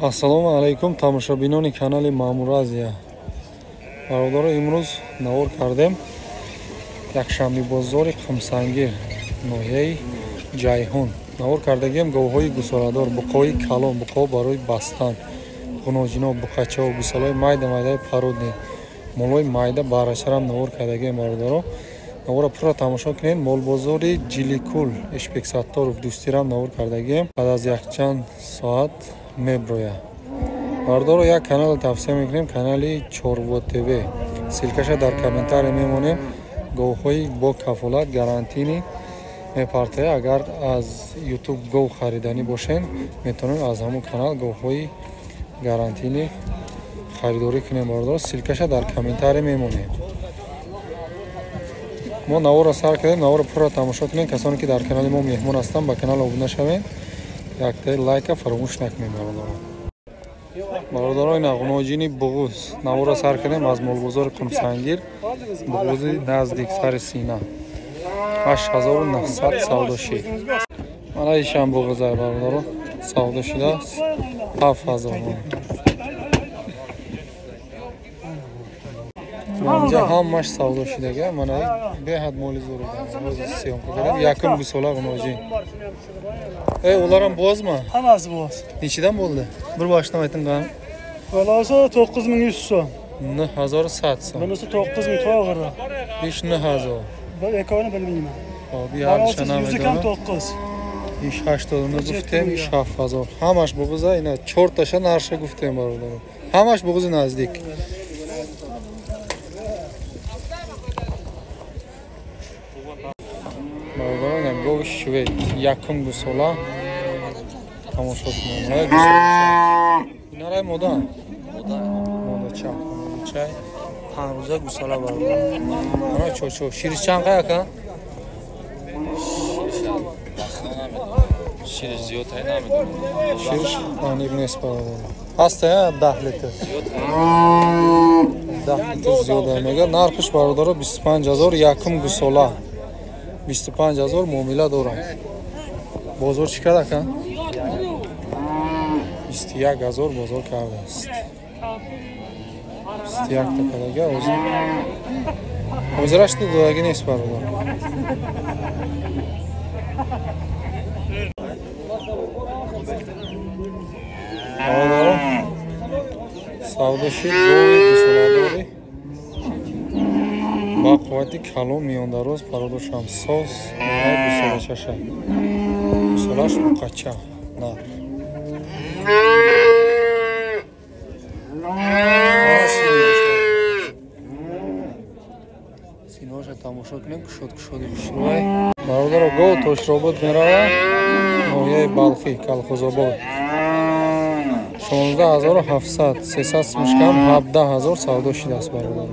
Ассалому алайкум тамошобинони канали Маъмур Азия. Бародаро, имрӯз навор кардем якшанби бозори Қумсангир, ноҳияи Ҷайҳун. Навор кардагием говҳои гусоладор, буқои калон, буқо барои бастан, ғуноҷино, буқачаҳо, гусолаҳои майда майдаи пародни, молҳои майда баррачарам навор кардагием. Бародаро, навора пурра тамошо кунед. Молбозори Ҷиликул Ишбек Сатторов дӯстирам навор кардагием. Баъд аз якчанд соат меброяд. Бародаро, як канал тавсия мекунем, канали Чорво ТВ. Ссылкаша дар комментария мемонем. Говҳои бо кафолат гарантини мепартояд. Агар аз YouTube гов хариданӣ бошед, метавонед аз ҳамон канал говҳои гарантини харидорӣ кунем. Бародаро, ссылкаша дар комментария мемонем. Мо наворро сар кардем, наворро пурра тамошо кунем. Касоне ки дар канали мо меҳмон ҳастанд, ба канал обуна шавед. Якта лайка фаромӯш накунед, бародаро. Бародаро, ина ғуноҷини буғуз наворро сар кардем аз молбозори Қумсангир. Буғузи наздик сари сина 8900 савдо шид. Мана ишам буғузай, бародаро, савдо шудааст 7000. Инҷа ҳамаш савдо шудага. Мана беҳад моли зур съёмка кардем. Якум гусола ғуноҷин. Уларам бозmi? Hammasi boz. Nechidan bo'ldi? Bir boshdan ayting qani. Balasi 9100 so'm. 9100 so'm. Bunisi 9000 to'g'ri. 5000. Bu ikkovini bilmayman. Xo'p, yarmishini yuzi kam 9. 89 гуфтем, 7000. Ҳамаш буғуза, ина 4 таша нарша гуфтем, бародаро. Ҳамаш буғузи наздик. Бародаро, ина гови швед, якум гусола тамошо кунем. Инарай мода? Модача. Модачай 5 рӯза гусола, бародаро. Ана чочо. Шириш чанд қай ака? Шириш зиёд ай намедонам. Шириш аниқ нест, бародаро. Ҳаста 10 литр. 10 литр зиёд ай мега. Нархиш, бародаро, 25000, якум гусола. 25000 муомила дорам. Бозор чӣ кард ака? 21000 бозор кардааст. 21 та кардага. Ҳозираш додагӣ нест, бародар. Бародаро, савдо шид гови гусоладорӣ ба қуввати калон, миёндароз, пародошам соз, гусолачаша. Гусолаш буқача нар. Синоша тамошо кунем, кушод кушоди хушрӯй. Бародаро, гов Тошробод мерава, ноҳияи Балхӣ, Калхозобод. 16700, 300 сумшкам, 17000 савдо шидааст, бародаро.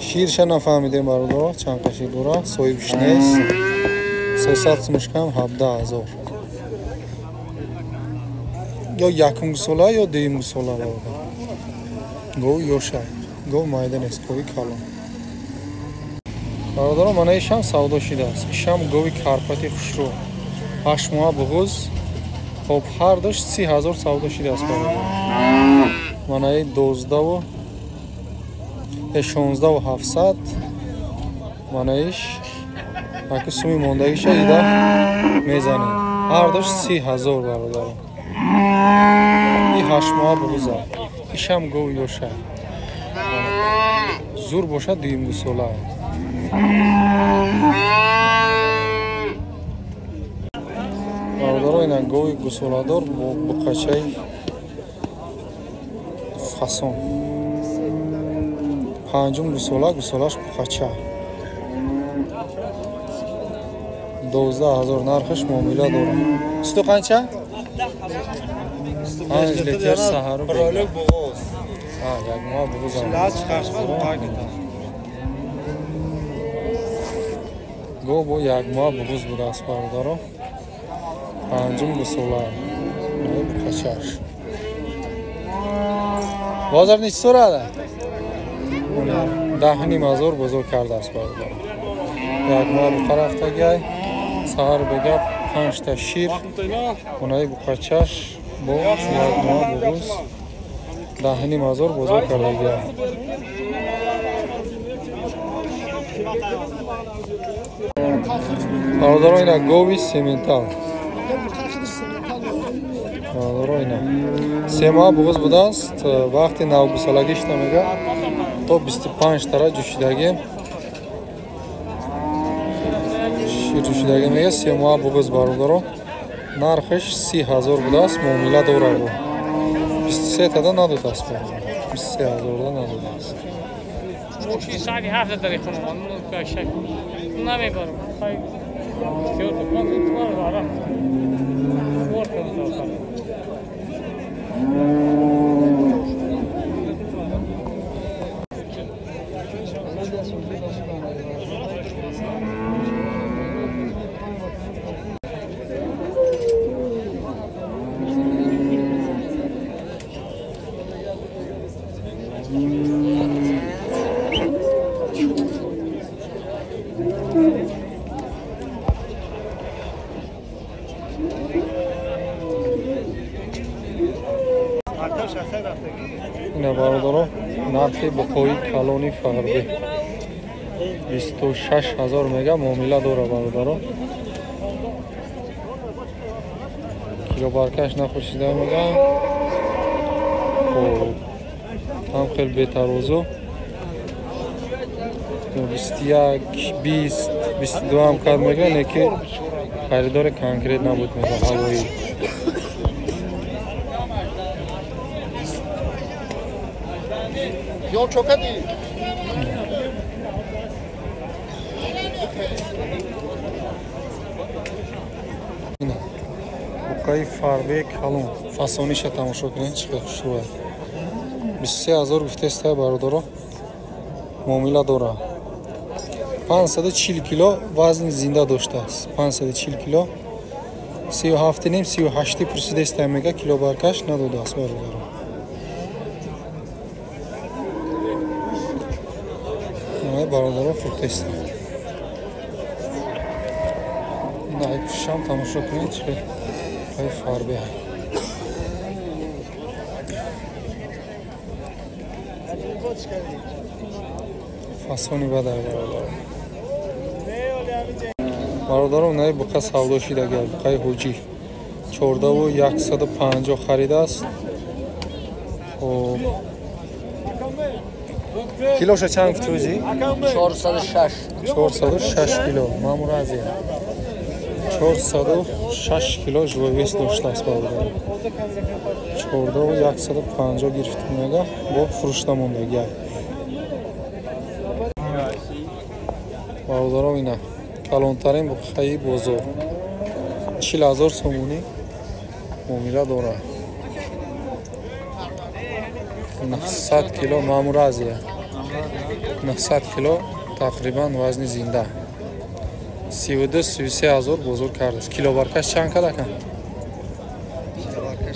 Ширша нафаҳмидем, бародаро, чанд қа шир дора, соҳибш нест. 300 сумшкам, 17000. Ё якум гусола, ё дуюм гусола, бародар. Гов ёша, гов майда нест, гови калон. Бародаро, мана ишам савдо шидааст. Ишам гови карпати хушрӯ. 8 моҳа буғуз. Хоб, ҳардуш 30000 савдо шидааст, бародар. Манаи 12 16700. Манаиш аки суми мондагиша дида мезанем. Ҳардуш 30000, бародаро. И 8 моҳа буғуза. Ишам гов ёша. Зур бошад дуюм гусола. Бародаро, ина гови гусоладор бо буқачаи фасон. Панҷум гусола, гусолаш буқача. 12000 нархиш муомила дорад. Суту қанча? 5 литр саҳару буғуз. Як моҳ буғуз. Гов бо як моҳ буғуз будааст, бародаро. Панҷум гусола. Буқачаш. Бозор нечи сурада? 10,5 ҳазор бозор кардааст бародар. Як моҳ буқа рафтагиай. Саҳар бегап 5 та шир. Онаи буқачаш бо як моҳ буғуз 10,5 ҳазор бозор кардагиай. Бародаро, ина гови сементал. Бародаро, ина 3 моҳ буғуз будааст. Вақти навгусалагишта мега то 25 тара ҷӯшидагӣ шир ҷӯшидагӣ мега. 3 моҳ буғуз, бародаро, нархаш 30 ҳазор будааст, муомила дорад. 23 тада надодааст, 23 ҳазорда надодааст. Саати ҳафта дар хонамон намебарам. Ина, бародаро, нархи буқои калони фарбе 26 ҳазор мега, муомила дора, бародаро. Килобаркаш напурсида мега. Хоб, ҳам хел бетарозу 21, 20, 22 ҳам кард мега, не ки харидори конкрет набуд мега, ҳавоӣ. Yol çok hadi. Буқаи фарбе калон, фасониша тамошо кунед, чӣ қадр хушрӯяд. 23 ҳазор гуфтеста, бародаро, муомила дора. 540 кило вазни зинда доштааст. 540 кило. 37,5, 38 пурсидеста мега, килобаркаш надодааст, бародаро. Бародаро, фурӯхтеста. Ай пушам тамошо кунед, чӣ ай фарбе. Фасони бадай, бародаро. Бародаро, наи буқа савдо шидагиай, буқаи ҳуҷӣ. 14,150 харидааст. Хоб, килоша чанд гуфтӯзи? 406. 406 кило, Маъмур Азия. 406 кило живой вес доштааст, бародаро. 14,150 гирифта мега, бо фурӯшта мондагиай. Бародаро, ина калонтарин буқаи бозор 40 ҳазор сомонӣ муомила дорад. 900 кило, Маъмур Азия. 900 кило тақрибан вазни зинда. 32, 33 ҳазор бозор кардааст. Килобаркаш чанд кадака?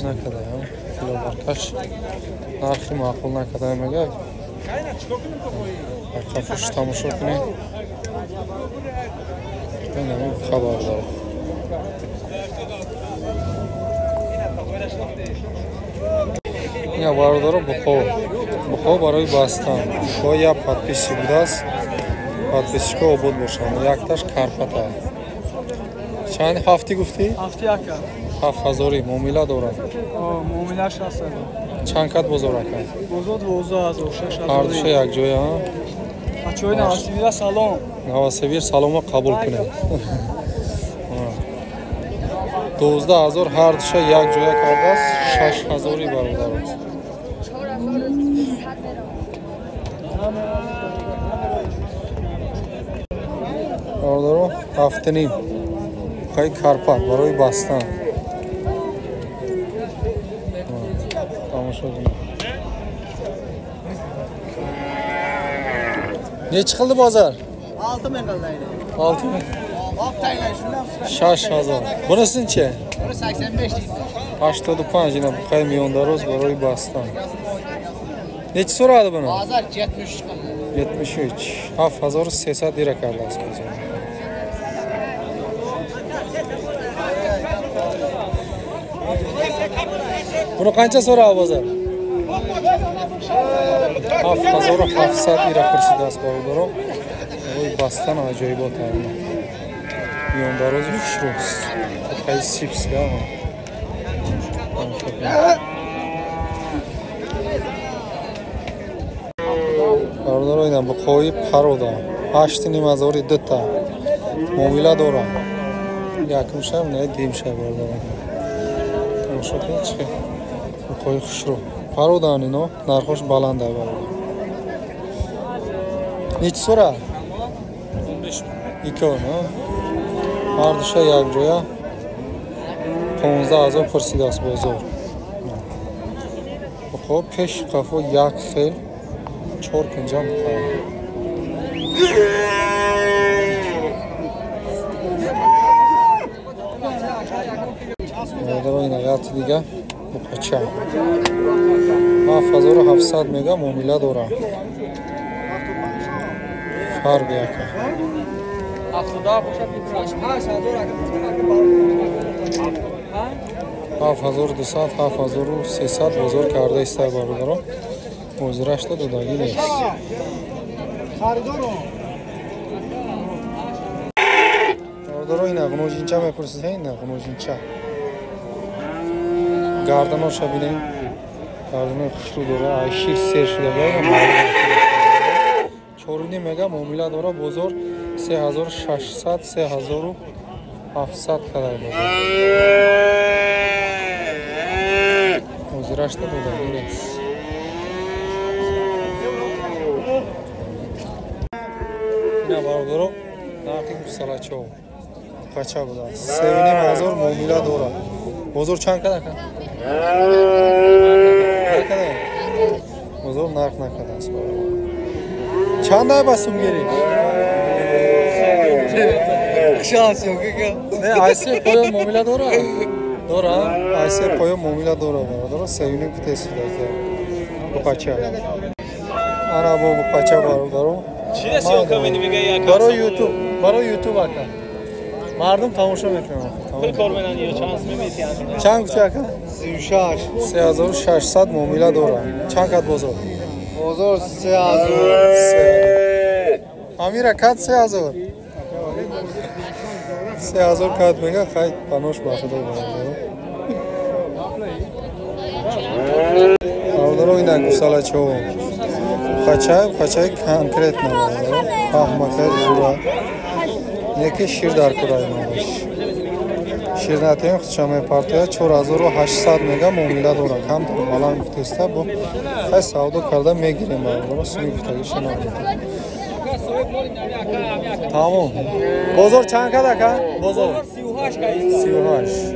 Накада, килобаркаш нархи маъқул накада мега. Қафуш тамошо кунед. Инами хабар дорад. Ина, бародаро, буқо. Буқо барои бастан. Буқо як подписчик будааст. Подписчикҳо обод бошанд. Якташ карпата. Чанд ҳафтӣ гуфтӣ? Ҳафти яка. 7 ҳазорӣ муомила дорад. Муомила 6 ҳазор. Чанд кат бозор ака? Бозор 12 ҳазор, 6 ҳазор. Ҳардуша якҷоя? Бачаҳои Новосибира салом. Новосибир саломо қабул кунед. 12 ҳазор ҳардуша якҷоя кардааст, 6 ҳазорӣ, бародаро. Бародаро, 7,5 буқаи карпат барои бастан. Тамошо кунед. Nechi qildi bozor? 6 ming qildi. 6 ming. 6000. Бунасын че? 85 ина буқаи миёндароз барои бастан. Нечи сурады буна? 73. 7300 лира кардааст бозор. Буну қанча сурады бозор? 7700 лира пурсидааст бародаро. Барои бастан аҷоибот ҳама. Миёндарози хушрӯст. Буқаи сипс ама. Бародаро ина буқои парода 8500 дута муомила дорам. Якумшам не димша бародаро. Тамошо кунед чӣ буқои хушрӯ. Пародаан ино нархош баланда бародар. Нечи сура? Икон, ҳардуша якҷоя 15000 пурсидааст бозор. Буқо пеш қафо як хел чор кунҷа буқо. Бародаро ина яти дига буқача 7700 мега муомила дора. Фарқ яка. 7200 7300 бозор карда истай бародаро. Ҳозирашта додагӣ нест. Бародаро ина ғуножинча мепурсед, ина ғуножинча. Гарданоша бинем. Гарданои хушрӯ дора, ай шир сер шудага ина 4.5 мега муомила дора бозор 3600 3700 кадай бозор. Ҳозирашта додагӣ нест. Ина бародаро нархи гусалачо буқача будааст. 3500 муомила дорад. Бозор чанд када ака? Накада? Бозор нарх накадааст. Чанд ай ба сумгирӣ? Не, айсе поён муомила дорад? Дора? Айсе поён муомила дорад бародаро. 3.5 кутесида буқача. Ана бо буқача бародаро. Барои ютуб, барои ютуб ака. Мардум тамошо мекунанд. Пул кор менан ё чанд мемитиянд? Чанд гуфти ака? 36. 3600 муомила дорад. Чанд кат бозор? Бозор 3000. Амира кат 3000. 3000 кат мега, хай панош ба худо бародаро. Бародаро ина гусалачо. Хачай конкретно бародаро. Паҳмакай зура. Неки шир дар курай мабош. Шир натем худша мепартояд 4800 мега муомила дорад. Камтар баланд гуфтеста бо хай савдо карда мегирем бародаро. Суми гуфтагиша намедонам. Тамом. Бозор чанд кад ака? Бозор 38.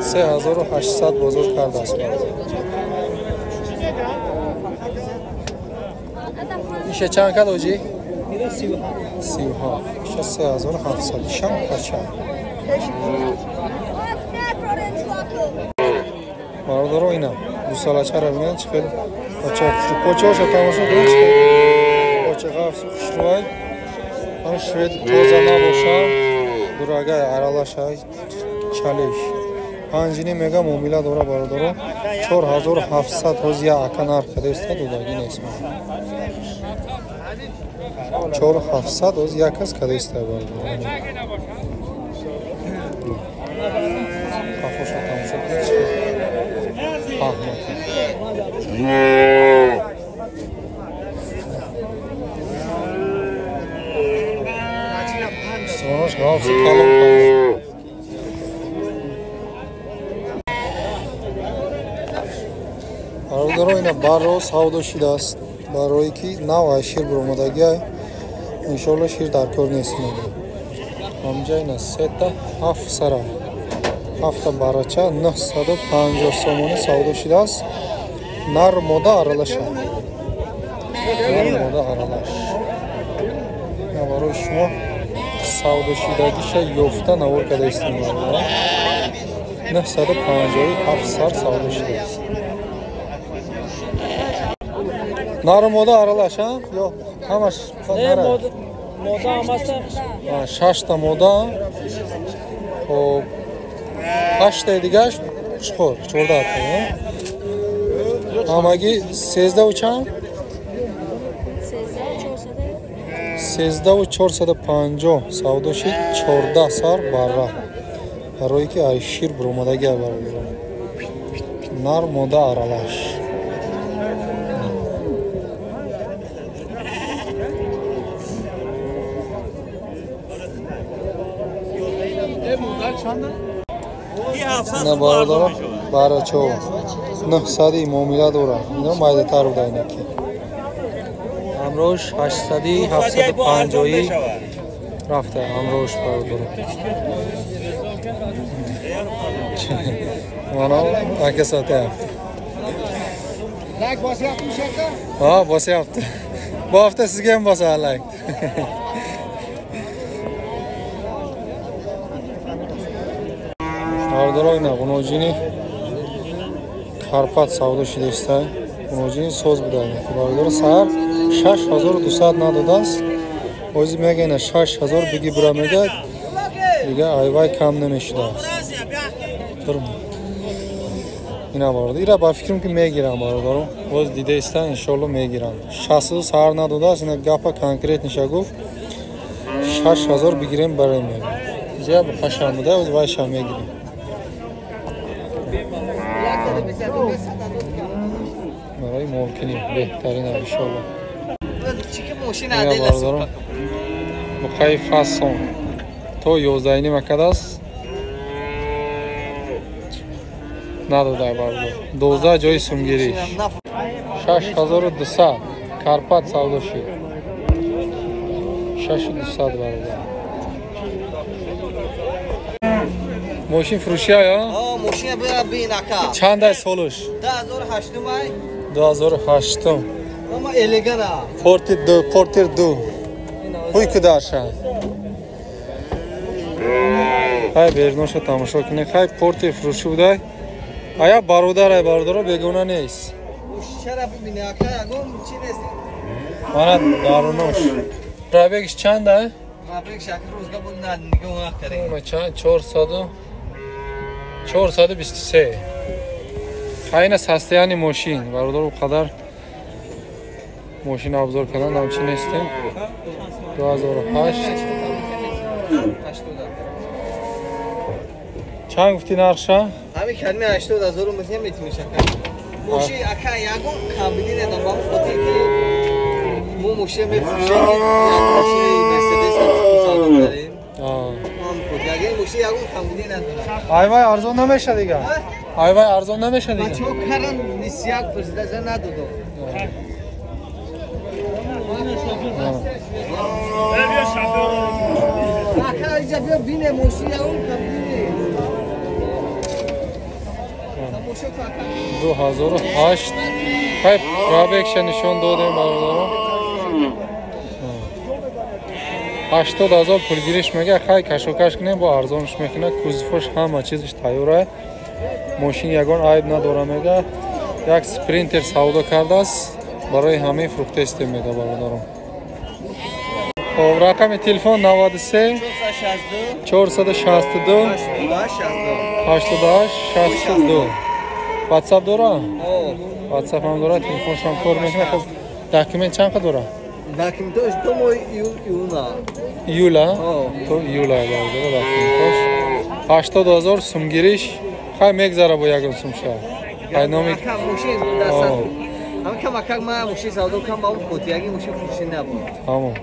3800 бозор кардааст. Иша чанд кад оҷи? 37. Иша 3700. Ишам қача. Бародаро ина гусалачаро бинед чӣ хел поча хушрӯ. Почаҳоша тамошо кунед чӣ хел поча ғафсу хушрӯай. Ҳам швед тоза набошам, дурагай аралашай чалеш. 5.5 мега муомила дора бародаро. 4700 ҳози я ака нарх кадаиста додагӣ нест. 4700 ҳози як кас кадаиста бародаро. Қафоша тамошо кунед чӣ паҳмака. Устухонош ғафси калон калон. Бародаро ина барро савдо шудааст. Барое ки нав ай шир буромадагиай. Иншоалло шир дар кор нест инада. Ҳамҷа ина сета ҳафт сара. Ҳафта барача 950 сомонӣ савдо шудааст. Нар мода аралаша. Нар мода аралаш. Ина барои шумо Савдошидагиша ёфта навор карда истем бародарон. 957 сар савдо шудааст. Нару мода аралаш, а? Ё ҳамаш нара? Мода ҳамаста. Шашта мода. Хоб, ҳаштаи дигаш чор, 14 та. Ҳамагӣ 13 чанд? 13450 савдо шид, 14 сар барра. Барое ки ай шир буромадаги бародарон. Нар мода аралаш. На бародарон барачо 900 муомила дорад. Ино майдатар буда инаки. Ҳамроҳш 800 750 рафта ҳамроҳш бародарон. Мана ака соати 7. Лайк bosyaptimi shu yoqqa? Ha, bosyapti. Bu hafta sizga ham bosadi layk. Бародарон, ина ғуноҷини Карпат савдо шудааст. Ғуноҷини соз буда. Бародарон, саҳар 6200 надодааст. Ҳозир мега ина 6000 биги бура мега. Дига айвай кам намешудааст. Ина бародар, ира ба фикрам ки мегирам бародарон. Боз дидаистан, иншоалло мегирам. 600 саҳар надодааст, ина гапа конкретниша гуфт. 6000 бигирем барем мега. Зия бухашам буда, оз вайшам мегирем. Барои молкини беҳтарин иншоалло. Ина бародарон, буқаи фасон то 11:30 акадааст. Надода бародар. 12 ҷои сумгириш. 6200 Карпат савдо шуд. 6200 бародар. Мошин фурӯшия ё? Мошин бин ака. Чанд ай солуш? 2008 ай. 2008. Ама элегана. Портер 2, Портер 2. Ҳуй кударша. Хай берноша тамошо кунед. Хай Портер фурӯшӣ будай. Ая бародар, ай бародаро бегона нест. Чара бибини ака, ягон чи нест. Мана дарунош. Пробегш чанд ай? Пробегш ака рӯзга буд на нигоҳ накардем. Чанд? 400 423. Хайна состояние мошин. Бародар, у қадар мошин обзор кардан ҳамчи нестем. 2008. Чанд гуфти нархша? Ҳамин калими 80 000 метиҳем метимиш ака. Мошин ака ягон камбидӣ недам ба хотир ки мо мошин мефурӯшем, як мошини Мерседес савдо кардем. Ягон мошин ягон камбидӣ надорад. Айвай арзон намеша дига. Айвай арзон намеша дига. Бачаҳо каран нисяк пурсида надодам. Ака иҷа биё бине мошин ягон камбидӣ нест. 2008. Хай пробегша нишон додем бародарон. 80 000 пулгириш мега, хай кашокаш кунем, бо арзонш мекунад. Кузовош ҳама чизиш тайёра. Мошин ягон айб надора мега. Як Спринтер савдо кардааст, барои ҳамаи фурӯхтаистем мега бародарон. Хоб, рақами телефон 93 462 88 62. WhatsApp дора? WhatsApp ҳам дора, телефоншам кор мекунад. Хоб, документ чанд қа дора? Документош то моҳи июл, июна. Июла? То июла бародаро документош. 80 000 сумгириш. Хай мегзара бо ягон сумша. Хай номи Ака мошин дастат. Ҳам кам акак ма мошин савдо кам ба он хотияги мошин фурӯшӣ набуд. Тамом.